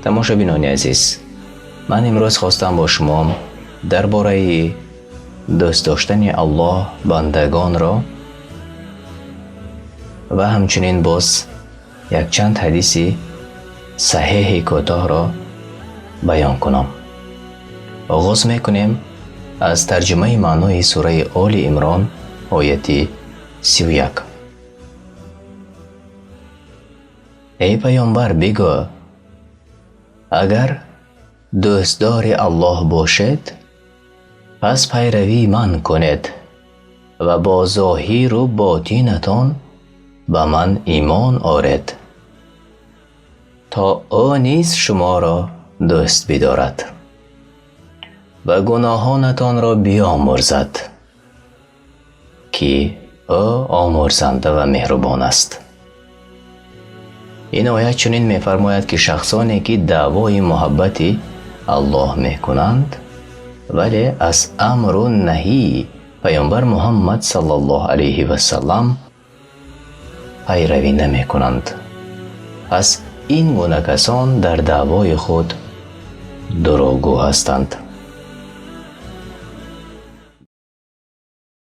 Тамошобинони азиз, ман имрӯз хостам бо шумо дар бораи дӯст доштани Аллоҳ бандагонро ва ҳамчунин боз якчанд ҳадиси саҳеҳи кӯтоҳро баён кунам. Оғоз мекунем аз тарҷумаи маънои сураи Оли Имрон, ояти 31. Эй паёмбар, бигӯ: агар дӯстдори Аллоҳ бошед, пас пайравии ман кунед ва бо зоҳиру ботинатон ба ман имон оред, то ӯ низ шуморо дӯст бидорад ва гуноҳонатонро биомӯрзад, ки ӯ омӯрзанда ва меҳрубон аст. Ин оят чунин мефармояд, ки шахсоне ки даъвои муҳаббати Аллоҳ мекунанд, вале аз амру наҳии паёмбар Муҳаммад саллаллоҳу алайҳи васаллам пайравӣ намекунанд, пас ин гуна касон дар даъвои худ дурӯғгӯ ҳастанд.